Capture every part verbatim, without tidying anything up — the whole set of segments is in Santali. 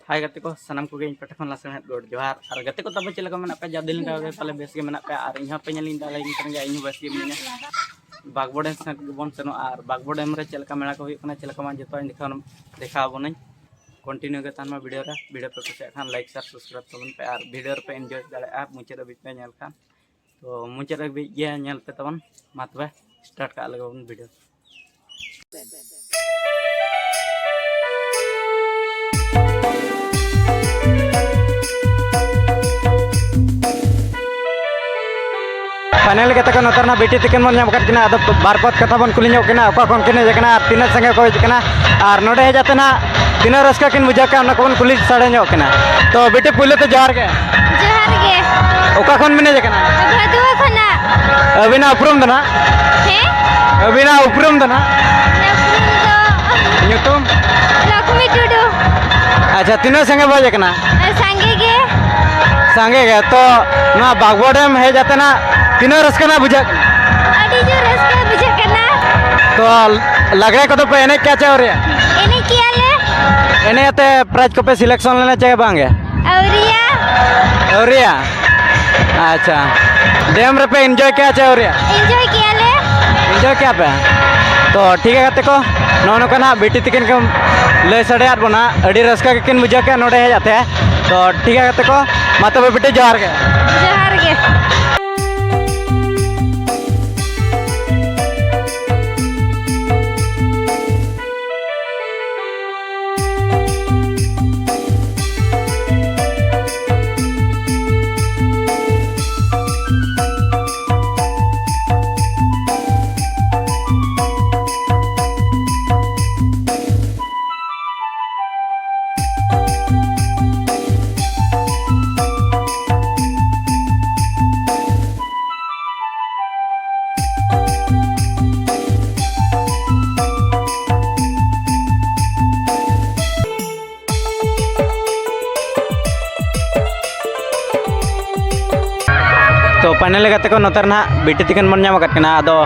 ᱦᱟᱭ ᱜᱟᱛᱮ ᱠᱚ, ᱥᱟᱱᱟᱢ ᱠᱚᱜᱮ ᱤᱧ ᱯᱟᱦᱴᱟ ᱠᱷᱚᱱ ᱞᱟᱥᱮᱨ ᱢᱮᱫ ᱜᱚᱰ ᱡᱚᱦᱟᱨ᱾ ᱟᱨ ᱜᱟᱛᱮ ᱠᱚ, ᱛᱟᱵᱚ ᱪᱮᱫ ᱞᱮᱠᱟ ᱢᱮᱱᱟᱜ ᱯᱮᱭᱟ? ᱡᱟ ᱫᱤᱱ ᱞᱮᱠᱟ ᱜᱮ ᱯᱟᱞᱮ ᱵᱮᱥ ᱜᱮ ᱢᱮᱱᱟᱜ ᱯᱮᱭᱟ᱾ ᱟᱨ ᱤᱧ ᱦᱚᱸ ᱯᱮ ᱧᱮᱞᱤᱧ ᱫᱟᱲᱮᱭᱟᱹᱧ ᱠᱟᱱ ᱜᱮᱭᱟ, ᱤᱧ ᱦᱚᱸ ᱵᱮᱥ ᱜᱮ ᱢᱤᱱᱟᱹᱧᱟ᱾ ᱵᱟᱜᱽᱵᱚᱲᱮᱱ ᱥᱮᱫ ᱜᱮᱵᱚᱱ ᱥᱮᱱᱚᱜᱼᱟ᱾ ᱟᱨ ᱵᱟᱜᱽᱵᱚᱲᱮᱱ ᱨᱮ ᱪᱮᱫ ᱞᱮᱠᱟ ᱢᱮᱞᱟ ᱠᱚ ᱦᱩᱭᱩᱜ ᱠᱟᱱᱟ, ᱪᱮᱫ ᱞᱮᱠᱟ ᱵᱟᱝ, ᱡᱚᱛᱚ ᱤᱧ ᱫᱮᱠᱷᱟᱣ, ᱫᱮᱠᱷᱟᱣ ᱟᱵᱚᱱᱟᱹᱧ᱾ ᱠᱚᱱᱴᱤᱱᱤᱭᱩ ᱜᱮ ᱛᱟᱦᱮᱱ ᱢᱟ ᱵᱷᱤᱰᱤᱭᱳ ᱨᱮ᱾ ᱵᱷᱤᱰᱤᱭᱳ ᱯᱮ ᱠᱩᱥᱤᱭᱟᱜ ᱠᱷᱟᱱ ᱞᱟᱭᱤᱠ, ᱥᱮᱭᱟᱨ, ᱥᱟᱵᱥᱠᱨᱟᱭᱤᱵ ᱛᱟᱵᱚᱱ ᱯᱮ᱾ ᱟᱨ ᱵᱷᱤᱰᱤᱭᱳ ᱨᱮᱯᱮ ᱮᱱᱡᱚᱭ ᱫᱟᱲᱮᱭᱟᱜᱼᱟ ᱢᱩᱪᱟᱹᱫ ᱦᱟᱹᱵᱤᱡ ᱯᱮ ᱧᱮᱞ ᱠᱷᱟᱱ᱾ ᱛᱚ ᱢᱩᱪᱟᱹᱫ ᱦᱟᱹᱵᱤᱡ ᱜᱮ ᱧᱮᱞ ᱯᱮ ᱛᱟᱵᱚᱱ᱾ ᱢᱟ ᱛᱚᱵᱮ ᱥᱴᱟᱨᱴ ᱠᱟᱜ ᱞᱮᱜᱮ ᱵᱚᱱ ᱵᱷᱤᱰᱤᱭᱳ᱾ ᱯᱷᱟᱭᱱᱟᱞ ᱜᱟᱛᱮ ᱠᱚ, ᱱᱚᱛᱮ ᱨᱮᱱᱟᱜ ᱵᱤᱴᱤ ᱛᱤᱠᱤᱱ ᱵᱚᱱ ᱧᱟᱢ ᱟᱠᱟᱫ ᱠᱤᱱᱟ᱾ ᱟᱫᱚ ᱵᱟᱨ ᱯᱚᱫ ᱠᱟᱛᱷᱟ ᱵᱚᱱ ᱠᱩᱞᱤ ᱧᱚᱜ ᱠᱤᱱᱟ, ᱚᱠᱟ ᱠᱷᱚᱱ ᱠᱤᱱ ᱦᱮᱡ ᱟᱠᱟᱱᱟ ᱟᱨ ᱛᱤᱱᱟᱹᱜ ᱥᱟᱸᱜᱮ ᱠᱚ ᱦᱮᱡ ᱟᱠᱟᱱᱟ, ᱟᱨ ᱱᱚᱰᱮ ᱦᱮᱡ ᱠᱟᱛᱮ ᱱᱟᱜ ᱛᱤᱱᱟᱹᱜ ᱨᱟᱹᱥᱠᱟᱹ ᱠᱤᱱ ᱵᱩᱡᱷᱟᱹᱣ ᱠᱮᱫᱼᱟ, ᱚᱱᱟ ᱠᱚᱵᱚᱱ ᱠᱩᱞᱤ ᱥᱟᱰᱮ ᱧᱚᱜ ᱠᱤᱱᱟ᱾ ᱛᱚ ᱵᱤᱴᱤ, ᱯᱩᱭᱞᱩ ᱛᱮ ᱡᱚᱦᱟᱨ ᱜᱮ᱾ ᱡᱚᱦᱟᱨ ᱜᱮ᱾ ᱚᱠᱟ ᱠᱷᱚᱱ ᱵᱤᱱ ᱦᱮᱡ ᱟᱠᱟᱱᱟ? ᱵᱷᱟᱫᱩᱣᱟ ᱠᱷᱚᱱᱟᱜ᱾ ᱟᱹᱵᱤᱱᱟᱜ ᱩᱯᱨᱩᱢ ᱫᱚ ᱱᱟᱜ? ᱦᱮᱸ? ᱟᱹᱵᱤᱱᱟᱜ ᱩᱯᱨᱩᱢ ᱫᱚ ᱱᱟᱜ? ᱩᱯᱨᱩᱢ ᱫᱚ ᱧᱩᱛᱩᱢ? ᱞᱚᱠᱷᱢᱤ ᱴᱩᱰᱩ᱾ ᱟᱪᱪᱷᱟ, ᱛᱤᱱᱟᱹᱜ ᱥᱟᱸᱜᱮ ᱵᱚ ᱦᱮᱡ ᱟᱠᱟᱱᱟ? ᱥᱟᱸᱜᱮ ᱜᱮ᱾ ᱥᱟᱸᱜᱮ ᱜᱮ᱾ ᱛᱚ ᱱᱚᱣᱟ ᱵᱟᱜᱽᱵᱚᱲ ᱰᱮᱢ ᱦᱮᱡ ᱠᱟᱛᱮ ᱱᱟᱜ ᱛᱤᱱᱟᱹᱜ ᱨᱟᱹᱥᱠᱟᱹ ᱱᱟᱜ ᱵᱩᱡᱷᱟᱹᱜ ᱠᱟᱱᱟ? ᱟᱹᱰᱤ ᱡᱳᱨ ᱨᱟᱹᱥᱠᱟᱹ ᱵᱩᱡᱷᱟᱹᱜ ᱠᱟᱱᱟ᱾ ᱛᱚ ᱞᱟᱜᱽᱲᱮ ᱠᱚᱫᱚ ᱯᱮ ᱮᱱᱮᱡ ᱠᱮᱜᱼᱟ ᱪᱮ ᱟᱹᱣᱨᱤ? ᱮᱱᱮᱡ ᱠᱮᱜᱼᱟ ᱞᱮ᱾ ᱮᱱᱮᱡ ᱟᱛᱮ ᱯᱨᱟᱭᱤᱡᱽ ᱠᱚᱯᱮ ᱥᱤᱞᱮᱠᱥᱚᱱ ᱞᱮᱱᱟ ᱪᱮ ᱵᱟᱝ ᱜᱮ? ᱟᱹᱣᱨᱤᱭᱟ᱾ ᱟᱹᱣᱨᱤᱭᱟ? ᱟᱪᱪᱷᱟ, ᱰᱮᱢ ᱨᱮᱯᱮ ᱮᱱᱡᱚᱭ ᱠᱮᱜᱼᱟ ᱪᱮ ᱟᱹᱣᱨᱤᱭᱟ? ᱮᱱᱡᱚᱭ ᱠᱮᱜᱼᱟ ᱞᱮ᱾ ᱮᱱᱡᱚᱭ ᱠᱮᱜᱼᱟ ᱯᱮ? ᱛᱚ ᱴᱷᱤᱠ ᱜᱮᱭᱟ ᱜᱟᱛᱮ ᱠᱚ, ᱱᱚᱜᱼᱚ ᱱᱚᱝᱠᱟ ᱱᱟᱜ ᱵᱤᱴᱤ ᱛᱤᱠᱤᱱ ᱠᱚ ᱞᱟᱹᱭ ᱥᱟᱰᱮᱭᱟᱫ ᱵᱚᱱᱟ, ᱟᱹᱰᱤ ᱨᱟᱹᱥᱠᱟᱹ ᱜᱮᱠᱤᱱ ᱵᱩᱡᱷᱟᱹᱣ ᱠᱮᱜᱼᱟ ᱱᱚᱰᱮ ᱦᱮᱡ ᱟᱛᱮ᱾ ᱛᱚ ᱴᱷᱤᱠ ᱜᱮᱭᱟ ᱜᱟᱛᱮ ᱠᱚ, ᱢᱟ ᱛᱚᱵᱮ ᱵᱤᱴᱤ ᱡᱚᱦᱟᱨ ᱜᱮ᱾ ᱡᱚᱦᱟᱨ ᱜᱮ᱾ ᱛᱚ ᱯᱷᱟᱭᱱᱟᱞᱤ ᱜᱟᱛᱮ ᱠᱚ, ᱱᱚᱛᱮ ᱨᱮ ᱱᱟᱦᱟᱜ ᱵᱤᱴᱤ ᱛᱤᱠᱤᱱ ᱵᱚᱱ ᱧᱟᱢ ᱟᱠᱟᱫ ᱠᱤᱱᱟ᱾ ᱟᱫᱚ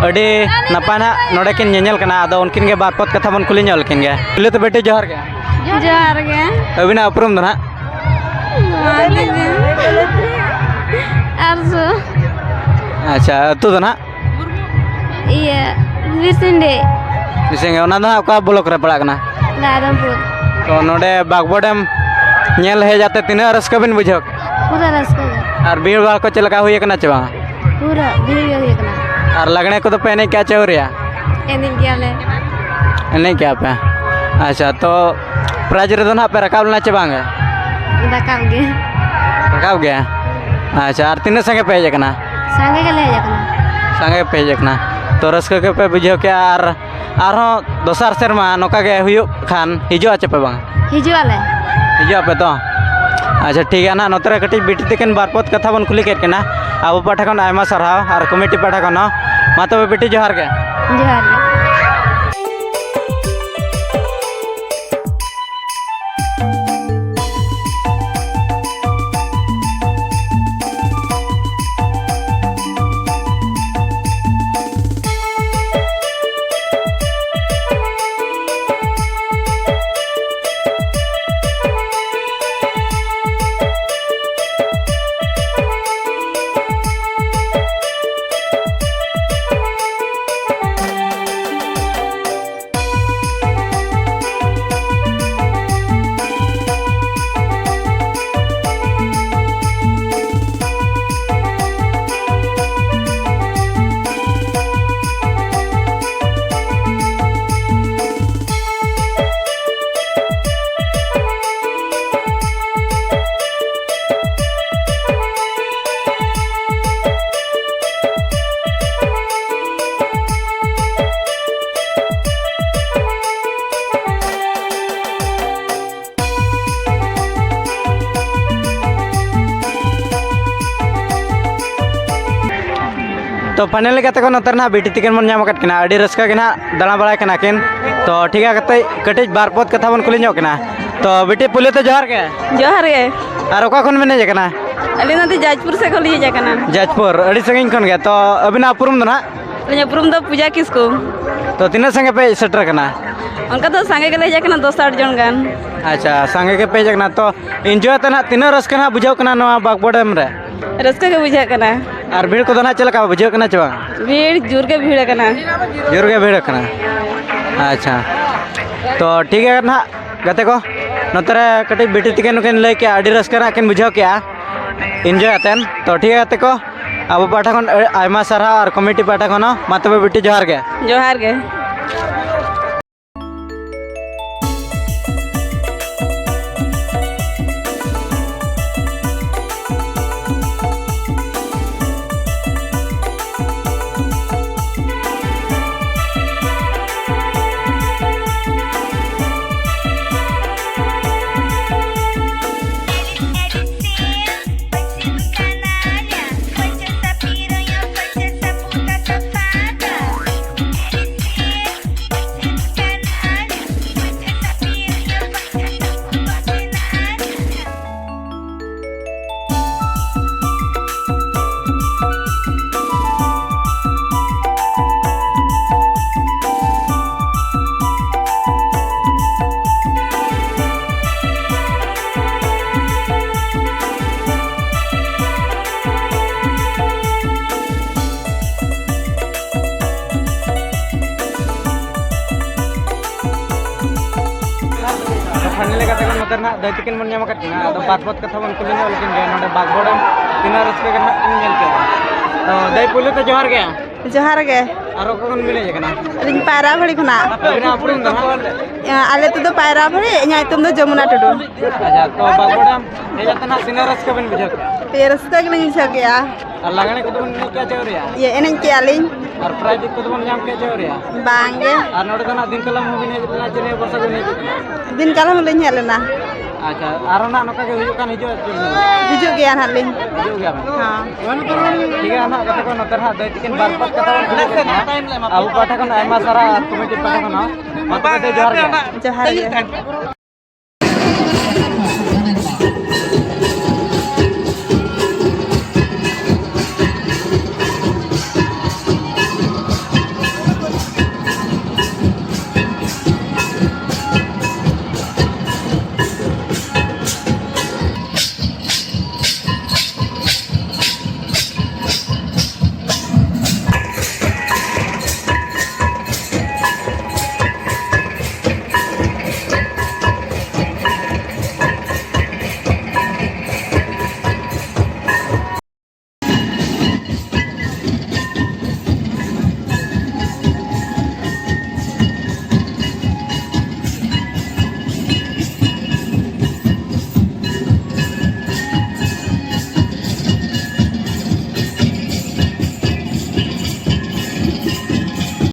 ᱟᱹᱰᱤ ᱱᱟᱯᱟᱭ ᱱᱟᱦᱟᱜ ᱱᱚᱰᱮ ᱠᱤᱱ ᱧᱮᱧᱮᱞ ᱠᱟᱱᱟ᱾ ᱟᱫᱚ ᱩᱱᱠᱤᱱ ᱜᱮ ᱵᱟᱨ ᱯᱚᱫ ᱠᱟᱛᱷᱟ ᱵᱚᱱ ᱠᱩᱞᱤ ᱧᱚᱜ ᱞᱮᱠᱤᱱ ᱜᱮ᱾ ᱯᱩᱭᱞᱩ ᱛᱮ ᱵᱤᱴᱤ, ᱡᱚᱦᱟᱨ ᱜᱮ᱾ ᱡᱚᱦᱟᱨ ᱜᱮ᱾ ᱟᱹᱵᱤᱱᱟᱜ ᱩᱯᱨᱩᱢ ᱫᱚ ᱱᱟᱦᱟᱜ? ᱢᱟ ᱞᱟᱹᱭ ᱵᱤᱱ᱾ ᱟᱨ ᱥᱩ? ᱟᱪᱪᱷᱟ, ᱟᱹᱛᱩ ᱫᱚ ᱱᱟᱦᱟᱜ? ᱤᱭᱟᱹ, ᱵᱤᱨᱥᱤᱝᱰᱤ᱾ ᱵᱤᱨᱥᱤᱝᱰᱤ, ᱚᱱᱟ ᱫᱚ ᱱᱟᱦᱟᱜ ᱚᱠᱟ ᱵᱞᱚᱠ ᱨᱮ ᱯᱟᱲᱟᱜ ᱠᱟᱱᱟ? ᱨᱟᱭᱨᱚᱝᱯᱩᱨ᱾ ᱛᱚ, ᱱᱚᱰᱮ ᱵᱟᱜᱽ ᱵᱚᱰᱮᱢ ᱧᱮᱞ ᱦᱮᱡ ᱟᱛᱮ ᱛᱤᱱᱟᱹᱜ ᱨᱟᱹᱥᱠᱟᱹ ᱵᱤᱱ ᱵᱩᱡᱷᱟᱹᱣ ᱠᱮᱫᱟ? ᱯᱩᱨᱟᱹ ᱨᱟᱹᱥᱠᱟᱹ ᱜᱮ᱾ ᱟᱨ ᱵᱷᱤᱲ ᱵᱷᱟᱲ ᱠᱚ ᱪᱮᱫ ᱞᱮᱠᱟ ᱦᱩᱭ ᱟᱠᱟᱱᱟ ᱪᱮ ᱵᱟᱝ? ᱯᱩᱨᱟᱹ ᱵᱷᱤᱲ ᱜᱮ ᱦᱩᱭ ᱟᱠᱟᱱᱟ᱾ ᱟᱨ ᱞᱟᱜᱽᱬᱮ ᱠᱚᱫᱚ ᱯᱮ ᱮᱱᱮᱡ ᱠᱮᱜᱼᱟ ᱪᱮ ᱟᱹᱣᱨᱤᱭᱟ? ᱮᱱᱮᱡ ᱜᱮᱭᱟᱞᱮ᱾ ᱮᱱᱮᱡ ᱠᱮᱜᱼᱟ ᱯᱮ? ᱟᱪᱪᱷᱟ, ᱛᱚ ᱯᱨᱟᱭᱤᱡᱽ ᱨᱮᱫᱚ ᱱᱟᱦᱟᱜ ᱯᱮ ᱨᱟᱠᱟᱵ ᱞᱮᱱᱟ ᱪᱮ ᱵᱟᱝ? ᱨᱟᱠᱟᱵ ᱜᱮ᱾ ᱨᱟᱠᱟᱵ ᱜᱮ? ᱟᱪᱪᱷᱟ, ᱟᱨ ᱛᱤᱱᱟᱹᱜ ᱥᱟᱸᱜᱮ ᱯᱮ ᱦᱮᱡ ᱟᱠᱟᱱᱟ? ᱥᱟᱸᱜᱮ ᱜᱮᱞᱮ ᱦᱮᱡ ᱟᱠᱟᱱᱟ᱾ ᱥᱟᱸᱜᱮ ᱯᱮ ᱦᱮᱡ ᱟᱠᱟᱱᱟ᱾ ᱛᱚ, ᱨᱟᱹᱥᱠᱟᱹ ᱜᱮᱯᱮ ᱵᱩᱡᱷᱟᱹᱣ ᱠᱮᱜᱼᱟ, ᱟᱨ ᱟᱨᱦᱚᱸ ᱫᱚᱥᱟᱨ ᱥᱮᱨᱢᱟ ᱱᱚᱝᱠᱟ ᱜᱮ ᱦᱩᱭᱩᱜ ᱠᱷᱟᱱ ᱦᱤᱡᱩᱜᱼᱟ ᱪᱮ ᱯᱮ ᱵᱟᱝ? ᱦᱤᱡᱩᱜ ᱟᱞᱮ᱾ ᱦᱤᱡᱩᱜ ᱟᱯᱮ ᱛᱚ? ᱟᱪᱪᱷᱟ, ᱴᱷᱤᱠ ᱜᱮᱭᱟ ᱱᱟᱦᱟᱜ, ᱱᱚᱛᱮ ᱨᱮ ᱠᱟᱹᱴᱤᱡ ᱵᱤᱴᱤ ᱛᱟᱹᱠᱤᱱ ᱵᱟᱨ ᱯᱚᱫ ᱠᱟᱛᱷᱟ ᱵᱚᱱ ᱠᱩᱞᱤ ᱠᱮᱫ ᱠᱤᱱᱟ᱾ ᱟᱵᱚ ᱯᱟᱦᱴᱟ ᱠᱷᱚᱱ ᱟᱭᱢᱟ ᱥᱟᱨᱦᱟᱣ ᱟᱨ ᱠᱚᱢᱤᱴᱤ ᱯᱟᱦᱴᱟ ᱠᱷᱚᱱ ᱦᱚᱸ᱾ ᱢᱟ ᱛᱚᱵᱮ ᱵᱤᱴᱤ, ᱡᱚᱦᱟᱨ ᱜᱮ᱾ ᱡᱚᱦᱟᱨ ᱜᱮ᱾ ᱛᱚ, finally ᱜᱟᱛᱮ ᱠᱚ, ᱱᱚᱛᱮ ᱨᱮ ᱱᱟᱦᱟᱜ ᱵᱤᱴᱤ ᱛᱤᱠᱤᱱ ᱵᱚᱱ ᱧᱟᱢ ᱟᱠᱟᱫ ᱠᱤᱱᱟ, ᱟᱹᱰᱤ ᱨᱟᱹᱥᱠᱟᱹ ᱜᱮ ᱱᱟᱦᱟᱜ ᱫᱟᱬᱟ ᱵᱟᱲᱟᱭ ᱠᱟᱱᱟ ᱠᱤᱱ᱾ ᱛᱚ, ᱴᱷᱤᱠ ᱜᱮᱭᱟ, ᱠᱟᱹᱴᱤᱡ, ᱠᱟᱹᱴᱤᱡ ᱵᱟᱨ ᱯᱚᱫ ᱠᱟᱛᱷᱟ ᱵᱚᱱ ᱠᱩᱞᱤ ᱧᱚᱜ ᱠᱤᱱᱟ᱾ ᱛᱚ, ᱵᱤᱴᱤ, ᱯᱩᱭᱞᱩ ᱛᱮ ᱡᱚᱦᱟᱨ ᱜᱮ᱾ ᱡᱚᱦᱟᱨ ᱜᱮ᱾ ᱟᱨ ᱚᱠᱟ ᱠᱷᱚᱱ ᱵᱮᱱ ᱦᱮᱡ ᱟᱠᱟᱱᱟ? ᱟᱹᱞᱤᱧ ᱱᱚᱛᱮ ᱡᱟᱡᱽᱯᱩᱨ ᱥᱮᱫ ᱠᱷᱚᱱ ᱞᱤᱧ ᱦᱮᱡ ᱟᱠᱟᱱᱟ᱾ ᱡᱟᱡᱽᱯᱩᱨ, ᱟᱹᱰᱤ ᱥᱟᱺᱜᱤᱧ ᱠᱷᱚᱱ ᱜᱮ᱾ ᱛᱚ, ᱟᱹᱵᱤᱱᱟᱜ ᱩᱯᱨᱩᱢ ᱫᱚ ᱱᱟᱦᱟᱜ? ᱟᱹᱞᱤᱧᱟᱜ ᱩᱯᱨᱩᱢ ᱫᱚ ᱯᱩᱡᱟ ᱠᱤᱥᱠᱩ᱾ ᱛᱚ, ᱛᱤᱱᱟᱹᱜ ᱥᱟᱸᱜᱮ ᱯᱮ ᱦᱮᱡ ᱥᱮᱴᱮᱨ ᱟᱠᱟᱱᱟ? ᱚᱱᱠᱟ ᱫᱚ ᱥᱟᱸᱜᱮ ᱜᱮᱞᱮ ᱦᱮᱡ ᱟᱠᱟᱱᱟ, ᱫᱚᱥ ᱟᱴ ᱡᱚᱱ ᱜᱟᱱ᱾ ᱟᱪᱪᱷᱟ, ᱥᱟᱸᱜᱮ ᱜᱮᱯᱮ ᱦᱮᱡ ᱟᱠᱟᱱᱟ᱾ ᱛᱚ, ᱤᱱᱡᱚᱭ ᱟᱛᱮ ᱱᱟᱦᱟᱜ ᱛᱤᱱᱟᱹᱜ ᱨᱟᱹᱥᱠᱟᱹ ᱱᱟᱦᱟᱜ ᱵᱩᱡᱷᱟᱹᱜ ᱠᱟᱱᱟ ᱱᱚᱣᱟ ᱵᱟᱜᱽᱵᱚ ᱰᱮᱢ ᱨᱮ? ᱨᱟᱹᱥᱠᱟᱹ ᱜᱮ ᱵᱩᱡᱷᱟᱹᱜ ᱠᱟᱱᱟ᱾ ᱟᱨ ᱵᱷᱤᱲ ᱠᱚᱫᱚ ᱱᱟᱦᱟᱜ ᱪᱮᱫ ᱞᱮᱠᱟ ᱵᱩᱡᱷᱟᱹᱜ ᱠᱟᱱᱟ ᱪᱮ ᱵᱟᱝ? ᱵᱷᱤᱲ ᱡᱳᱨ ᱜᱮ ᱵᱷᱤᱲ ᱟᱠᱟᱱᱟ᱾ ᱡᱳᱨ ᱜᱮ ᱵᱷᱤᱲ ᱟᱠᱟᱱᱟ᱾ ᱟᱪᱪᱷᱟ, ᱛᱚ, ᱴᱷᱤᱠ ᱜᱮᱭᱟ ᱱᱟᱦᱟᱜ ᱜᱟᱛᱮ ᱠᱚ, ᱱᱚᱛᱮ ᱨᱮ ᱠᱟᱹᱴᱤᱡ ᱵᱤᱴᱤ ᱛᱤᱠᱤᱱ ᱱᱩᱠᱤᱱ ᱞᱟᱹᱭ ᱠᱮᱜᱼᱟ, ᱟᱹᱰᱤ ᱨᱟᱹᱥᱠᱟᱹ ᱱᱟᱦᱟᱜ ᱠᱤᱱ ᱵᱩᱡᱷᱟᱹᱣ ᱠᱮᱜᱼᱟ ᱤᱱᱡᱚᱭ ᱟᱛᱮᱱ᱾ ᱛᱚ, ᱴᱷᱤᱠ ᱜᱮᱭᱟ ᱜᱟᱛᱮ ᱠᱚ, ᱟᱵᱚ ᱯᱟᱦᱴᱟ ᱠᱷᱚᱱ ᱟᱹ-, ᱟᱭᱢᱟ ᱥᱟᱨᱦᱟᱣ ᱟᱨ ᱠᱚᱢᱤᱴᱤ ᱯᱟᱦᱴᱟ ᱠᱷᱚᱱ ᱦᱚᱸ᱾ ᱢᱟ ᱛᱚᱵᱮ ᱵᱤᱴᱤ, ᱡᱚᱦᱟᱨ ᱜᱮ᱾ ᱡᱚᱦᱟᱨ ᱜᱮ᱾ ᱯᱷᱟᱭᱱᱟᱞᱤ ᱠᱟᱛᱮ ᱜᱮ ᱱᱚᱛᱮ ᱨᱮᱱᱟᱜ ᱫᱟᱹᱭ ᱛᱤᱠᱤᱱ ᱵᱚᱱ ᱧᱟᱢ ᱟᱠᱟᱫ ᱠᱤᱱᱟ᱾ ᱟᱫᱚ ᱵᱟᱨ ᱯᱚᱫ ᱠᱟᱛᱷᱟ ᱵᱚᱱ ᱠᱩᱞᱤ ᱧᱚᱜ ᱞᱮᱠᱤᱱ ᱜᱮ, ᱱᱚᱰᱮ ᱵᱟᱜᱽᱵᱚᱲ ᱰᱮᱢ ᱛᱤᱱᱟᱹᱜ ᱨᱟᱹᱥᱠᱟᱹ ᱜᱮ ᱱᱟᱦᱟᱜ ᱠᱤᱱ ᱧᱮᱞ ᱠᱮᱫᱟ᱾ ᱛᱚ ᱫᱟᱹᱭ, ᱯᱩᱭᱞᱩ ᱛᱮ ᱡᱚᱦᱟᱨ ᱜᱮ᱾ ᱡᱚᱦᱟᱨ ᱜᱮ᱾ ᱟᱨ ᱚᱠᱟ ᱠᱷᱚᱱ ᱵᱤᱱ ᱦᱮᱡ ᱟᱠᱟᱱᱟ? ᱟᱹᱞᱤᱧ ᱯᱟᱭᱨᱟ ᱵᱷᱟᱹᱲᱤ ᱠᱷᱚᱱᱟᱜ᱾ ᱟᱹᱵᱤᱱᱟᱜ ᱩᱯᱨᱩᱢ ᱫᱚ ᱱᱟᱦᱟᱜ? ᱟᱞᱮ ᱟᱹᱛᱩ ᱫᱚ ᱯᱟᱭᱨᱟ ᱵᱷᱟᱹᱲᱤ, ᱤᱧᱟᱹᱜ ᱧᱩᱛᱩᱢ ᱫᱚ ᱡᱚᱢᱩᱱᱟ ᱴᱩᱰᱩ᱾ ᱟᱪᱪᱷᱟ, ᱛᱚ ᱵᱟᱜᱽᱵᱚᱲ ᱰᱮᱢ ᱦᱮᱡ ᱠᱟᱛᱮ ᱱᱟᱦᱟᱜ ᱛᱤᱱᱟᱹᱜ ᱨᱟᱹᱥᱠᱟᱹ ᱵᱤᱱ ᱵᱩᱡᱷᱟᱹᱣ ᱠᱮᱫᱟ? ᱟᱹᱰᱤ ᱨᱟᱹᱥᱠᱟᱹ ᱜᱮᱞᱤᱧ ᱵᱩᱡᱷᱟᱹᱣ ᱠᱮᱜᱼᱟ᱾ ᱟᱨ ᱞᱟᱜᱽᱬᱮ ᱠᱚᱫᱚ ᱵᱚᱱ ᱮᱱᱮᱡ ᱠᱮᱜᱼᱟ ᱪᱮ ᱟᱹᱣᱨᱤᱭᱟ? ᱤᱭᱟᱹ, ᱮᱱᱮᱡ ᱠᱮᱜᱼᱟ ᱞᱤᱧ᱾ ᱟᱨ ᱯᱨᱟᱭᱤᱡᱽ ᱠᱚᱫᱚ ᱵᱚᱱ ᱧᱟᱢ ᱠᱮᱜᱼᱟ ᱪᱮ ᱟᱹᱣᱨᱤᱭᱟ? ᱵᱟᱝ ᱜᱮ᱾ ᱟᱨ ᱱᱚᱰᱮ ᱫᱚ ᱱᱟᱜ ᱫᱤᱱ ᱠᱟᱞᱚᱢ ᱦᱚᱸᱵᱤᱱ ᱦᱮᱡ ᱞᱮᱱᱟ ᱪᱮ ᱱᱤᱭᱟᱹ ᱵᱚᱨᱥᱟ ᱵᱤᱱ ᱦᱮᱡ ᱞᱮᱱᱟ? ᱫᱤᱱ ᱠᱟᱞᱚᱢ ᱦᱚᱸᱞᱤᱧ ᱦᱮᱡ ᱞᱮᱱᱟ᱾ ᱟᱪᱪᱷᱟ, ᱟᱨᱚ ᱱᱟᱜ ᱱᱚᱝᱠᱟ ᱜᱮ ᱦᱩᱭᱩᱜ ᱠᱷᱟᱱ ᱦᱤᱡᱩᱜᱼᱟ ᱪᱮ? ᱦᱤᱡᱩᱜ ᱜᱮᱭᱟ ᱱᱟᱜ ᱞᱤᱧ᱾ ᱦᱤᱡᱩᱜ ᱜᱮᱭᱟ ᱵᱮᱱ? ᱦᱚᱸ᱾ ᱴᱷᱤᱠ ᱜᱮᱭᱟ ᱱᱟᱜ, ᱜᱟᱛᱮ ᱠᱚ, ᱱᱚᱛᱮ ᱨᱮ ᱦᱟᱸᱜ ᱫᱟᱹᱭ ᱛᱤᱠᱤᱱ ᱵᱟᱨ ᱯᱟᱸᱪ ᱠᱟᱛᱷᱟ ᱵᱚᱱ ᱠᱩᱞᱤ ᱠᱮᱫ ᱠᱤᱱᱟ᱾ ᱟᱵᱚ ᱯᱟᱦᱴᱟ ᱠᱷᱚᱱ ᱟᱭᱢᱟ ᱥᱟᱨᱦᱟᱣ ᱟᱨ ᱠᱚᱢᱤᱴᱤ ᱯᱟᱦᱴᱟ ᱠᱷᱚᱱ ᱦᱚᱸ᱾ ᱢᱟ ᱛᱚᱵᱮ ᱫᱟᱹᱭ, ᱡᱚᱦᱟᱨ ᱜᱮ᱾ ᱡᱚᱦᱟᱨ ᱜᱮ᱾